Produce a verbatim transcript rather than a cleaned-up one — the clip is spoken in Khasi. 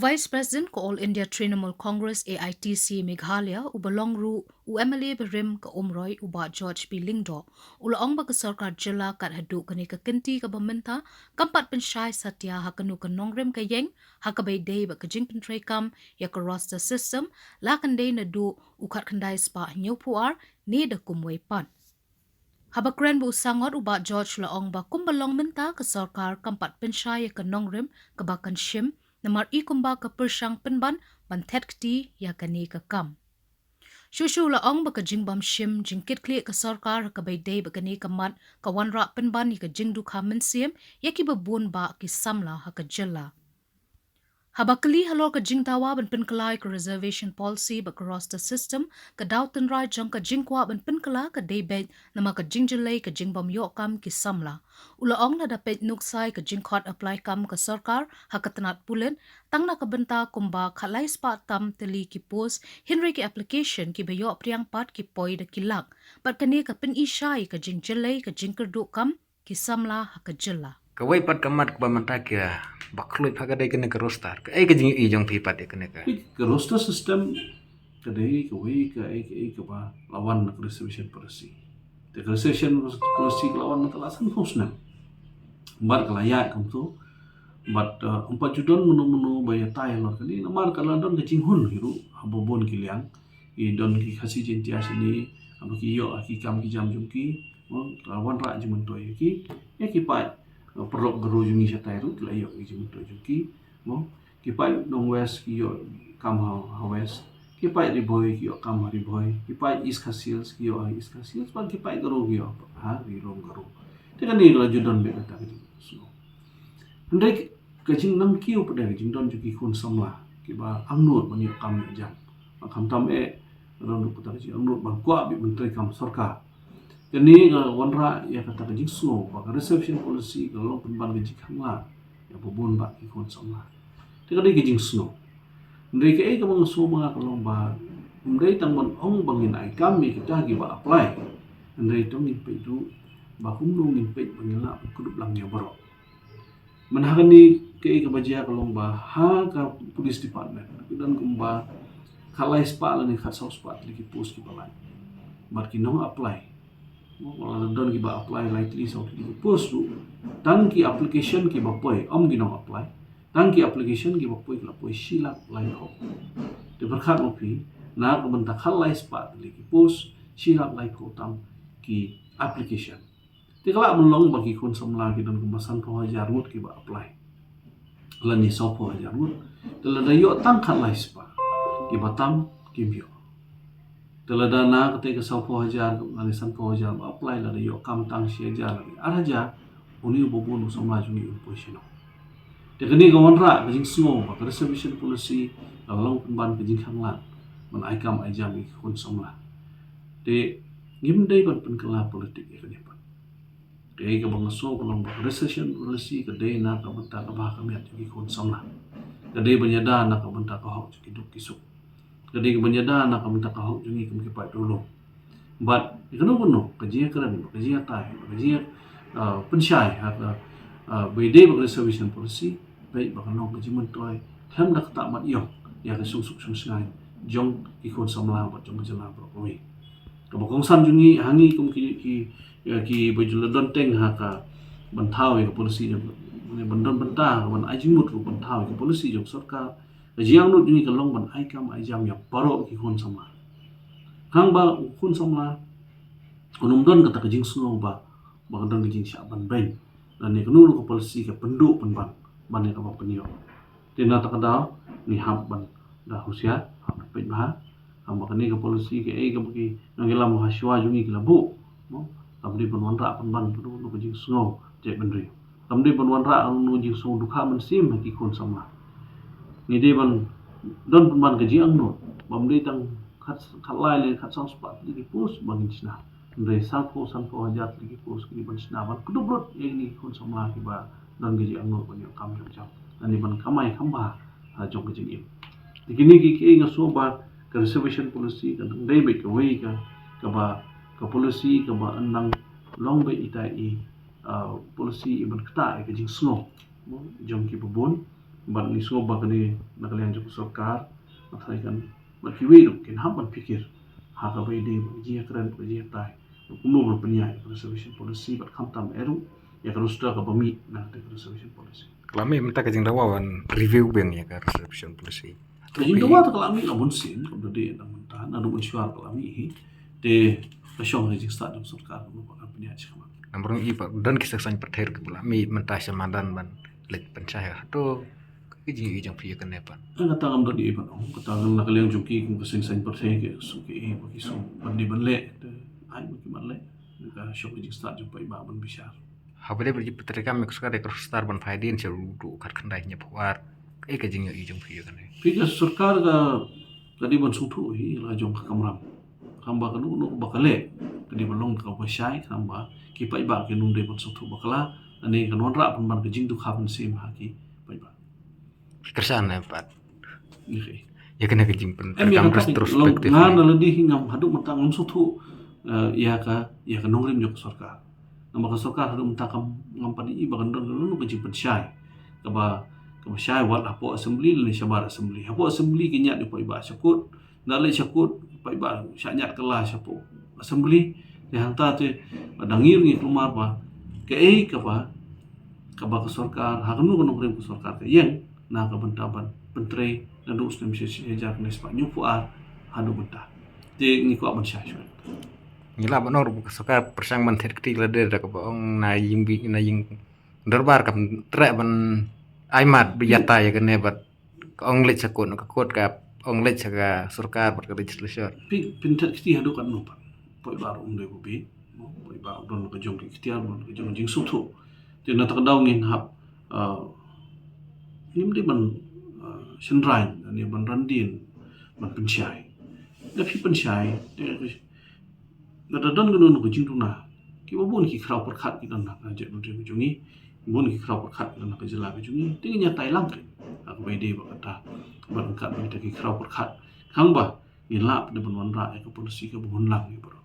Vice President ka All India Trinamool Congress A I T C Meghalaya, uba long ruh u M L A barim ka Umroi, u Bah George B Lyngdoh, u la ong ba ka sorkar jylla kat haduh kane ka kynti kaba mynta kam pat pynshai satia ha kano ka nongrim ka ïeng ha kaba ïadei bad ka jingpyntreikam ïa ka roster system, la kan dei naduh u khatkhyndai spah hynñiewphew ar ne da kumwei pat. Haba kren bad u Sangot, u Bah George la ong ba kumba long mynta ka sorkar kam pat pynshai ïa ka nongrim kaba kan shim, namar i kumba ka pyrshang pynban ban thet kti ïa kane ka kam. Shuh shuh u la ong ba ka jingbym shim jingkitkhlieh ka sorkar ha kaba ïadei bad kane ka mat ka wanrah pynban ïa ka jingdukha mynsiem ïa kiba bun bah ki samla ha ka jylla. Haba kylli halor ka jingdawa ban pynkylla ïa ka reservation policy bad ka roster system, ka daw tynrai jong ka jingkwah ban pynkylla ka dei beit namar ka jingjyllei ka jingbym ïoh kam ki samla. U la ong, lada peit nuksa ïa ka jingkhot apply kam ka sorkar ha ka tnat pulit, tang na ka bynta kumba khatlai spah tam tylli ki post, hynrei ki application kiba ïoh phriang pat ki poi da ki lak. Bad kane ka pyni shai ïa ka jingjyllei ka jingkyrduh kam ki samla ha ka jylla. Kawei pat ka mat kaba mynta ka ba khluit ha ka dei kane ka roster. Kaei ka jingïohi jong phi pat ïa kane ka? Ka roster system ka dei kawei ka, ei, ka, ei kaba la wan na ka reservation policy. Te ka reservation policy ka la wan mynta la san phew snem. Bad ka la ïaid kumto. Bad, uh, ym pat ju don mano mano ba ïatai halor kane. Namar ka la don ka jinghun hi ruh haba bun ki liang. Ki don ki Khasi Jaiñtia shane, haba ki ïoh ki kam ki jam jong ki, mo, ka wanrah jingmyntoi ïa ki, ïa ki paid, eh, paralok Garo jong ngi shatai ruh ki la ïoh ki jingmyntoi jong ki, mo. Ki paid Nong West ki ïoh kam ha, ha West, ki paid Ri Bhoi ki ïoh kam ha Ri Bhoi, ki paid East Khasi Hills ki ïoh ha East Khasi Hills, bad ki paid Garo ki ïoh ha Ri Lum Garo. Te kane ka la ju don beit kata ka jingsngew. Hynrei ka jingnang kiew pat ka jingdon jong ki khun samla kiba angnud ban ïoh kam ïoh jam. Ba khamtam eh, ka don ruh kata ka jingangnud ban kwah beit ban treikam sorkar. Kane ka wanrah ïa kata ka jingsngew ba ka reservation policy ka long pynban ka jingkhang lad ïa ba bun bah ki khun samla. Te ka dei ka jingsngew. Hynrei kaei kaba nga sngew ma nga ka long ba ym dei tang ban ong ba ngin ai kam ïa kita kiba apply. Hynrei to ngin peit ruh ba kumno ngin peit ba ngin lah ban kdup lang ïa baroh. Mynta ha kane kaei kaba jia ka long ba ha ka police department ki don kumba khatlai spah lane khatsaw spah tylli ki post kiba lait. Bad ki nong apply, mo, lada don kiba apply lai tylli saw tylli ki post ruh, tang ki application kiba poi, ym ki nong apply, tang ki application kiba poi ki la poi shi lak laiphew. Te pyrkhat ma phi, na ka bynta khatlai spah tylli ki post, shi lak laiphew tam ki application. Te ka lah ban long ba ki khun samla ki don kumba sanphew hajar ngut kiba apply, lane sawphew hajar ngut. Te lada ïoh tang khatlai spah kiba tam kim ïoh. Te lada na kata ka sawphew hajar lane sanphew hajar ba apply, lada ïoh kam tang shi hajar lane ar hajar, une uba bun u samla jong ngi un poi shano? Te kane ka wanrah ka jingsngew ba ka reservation policy ka long pynban ka jingkhang lad ban ai kam ai jam ïa ki khun samla. Te ngim dei ban pynkylla politik ïa kane pat. Kaei kaba nga sngew ka long ba ka reservation policy ka dei na ka bynta ka bha ka miat jong ki khun samla. Ka dei ban ïada na ka bynta ka hok jong ki duk ki suk. Ka dei ban ïada na ka bynta ka hok jong ngi kum ki paid riewlum. Bad ïa kano kano ka jingïakren, ka jingïatai, ka jingïa, ah, pynshai ha ka, ah, ba ïadei bad ka reservation policy, peit ba ka long ka jingmyntoi khlem da ktah mat ïong ïa ka suk suk suk sngewsih jong ki khun samla bad jong ka jylla baroh kawei. Kaba kongsan jong ngi ha ngi kum ki, ki, ïa ki ba ju la don teng ha ka ban thaw ïa ka policy jong, ban don bynta ha ka ban ai jingmut ruh ban thaw ïa ka policy jong sorkar. Ka jingangnud jong ngi ka long ban ai kam ai jam ïa baroh ki khun samla. Khnang ba u khun samla un ym don kata ka jingsngew ba, ba ka don ka jingshah ban beiñ. Lane kano kano ka policy ka pynduh pynban ban ïa kaba pynïoh. Te na kata ka daw ngi hap ban da husiar, hap ban peit bha. Kaba kane ka policy kaei kaba ki nongïalam ha shuwa jong ngi ki la buh, mo, kam dei ban wanrah pynban kano kano ka jingsngew jaitbynriew. Kam dei ban wanrah kano kano ka jingsngew dukha mynsiem ha ki khun samla. Ngi dei ban don pynban ka jingangnud bym dei tang khat, khatlai lane khatsaw spah tylli ki post ba ngin shna. Hynrei sanphew, sanphew hajar tylli ki post ki dei ban shna ban kdup lut ïa kine ki khun samla kiba don ka jingangnud ban ïoh kam ïoh jam lane ban kamai kam bha ha jong ka jingim. Te kine ki, ki, nga sngew ba ka reservation policy ka dang dei beit kawei ka, kaba, ka policy kaba yn dang long beit ita i, ah, policy i ban ktah ïa ka jingsngew, mo, jong kiba bun. Bad ngi sngewbha kane na ka liang jong ka sorkar, na tharai kan, bad kiwei ruh kin hap ban pyrkhat ha kaba ïadei bad ka jingïakren, bad ka jingïatai, bad kumno ban pynïaid ïa ka reservation policy, bad khamtam eh ruh ïa ka roster kaba mih na ka reservation policy. Ka la mih mynta ka jingdawa ban review biang ïa ka reservation policy. Ka jingdawa te ka la mih la bun sien, kumta dei na mynta, naduh mynshuwa ka la mih hi. Te ka shong ha ka jingstad jong sorkar kumno ba kan pynïaid shakhmat. Namar ngi i pat don ki seng saiñ pyrthei ruh kiba la mih mynta sha madan ban leit pynshai ha to. Ka jingïohi jong phi ïa kane pat? Kata ngam don ei ban ong, kata na ka liang jong ki kum ka seng saiñ pyrthei ki shu ki ei ba ki shu ban dei ban leh, te ai ba ki ban leh. Ka shong ka jingstad jong paidbah ban bishar. Haba dei ba ki pyntrei kam ïa ka sorkar, ïa ka roster ban phai dien sha ruh khatkhyndai hynñiewphew ar. Kaei ka jingïohi jong phi ïa kane? Phi, ka sorkar ka, ka dei ban sngewthuh hi la jong ka kamram. Khnang ba kano kano ba ka leh ka dei ban long kaba shai, khnang ba ki paidbah kin ym dei ban sngewthuh bakla, lane kan wanrah pynban ka jingdonkam mynsiem ha ki paidbah. Kyrshan ne pat. Ïa kane ka jingpyntrei kam retrospective. Nga na lade hi ngam, haduh mynta ngam sngewthuh, eh, ïa ka, ïa ka nongrim jong ka sorkar. Namar ka sorkar haduh mynta kam, ngam pat i ba kan don kano kano ka jingpynshai kaba, kaba shai wat hapoh assembly lane shabar assembly. Hapoh assembly ki ñiad ïa u paidbah sha kut, da leit sha kut, paidbah shah ñiad kylla shapoh assembly. Te hangta te ba dang ngir ngi kulmar ba kaei kaba, kaba ka sorkar, ha kano ka nongrim ka sorkar ka ïeng na ka bynta ban pyntrei naduh u snem shi hajar khyndai spah hynñiewphew ar haduh mynta. Te ngi kwah ban shai shuwa. Ngi lah ban ong ruh ba ka sorkar pyrshang ban thied kti lade da kaba ong na ïing bi, na ïing dorbar kam treh ban ai mat ba ïatai ïa kane bad ka ong leit sha kut, ka kut ka ong leit sha ka sorkar bad ka legislature. Phi, phin thied kti haduh katno pat? Paidbah ruh um dei ba bit, paidbah don ka jong ki ikhtiar, don ka jong ka jingsngewthuh. Te na kata ka daw ngin hap, ah, ngim dei ban, ah, shynrang, ne ban randien, ban pynshai. Da phi pynshai, te lada don kano kano ka jingduna, kiba bun ki khraw pyrkhat ki don ha ka jaitbynriew ka jong ngi, bun ki khraw pyrkhat ki don ha ka jylla ka jong ngi, te ngin ïatai lang kein ha kaba ïadei bad kata, bad ryngkat bad kita ki khraw pyrkhat, khnang ba ngin lah pat ban wanrah ïa ka policy kaba hun lang ïa baroh.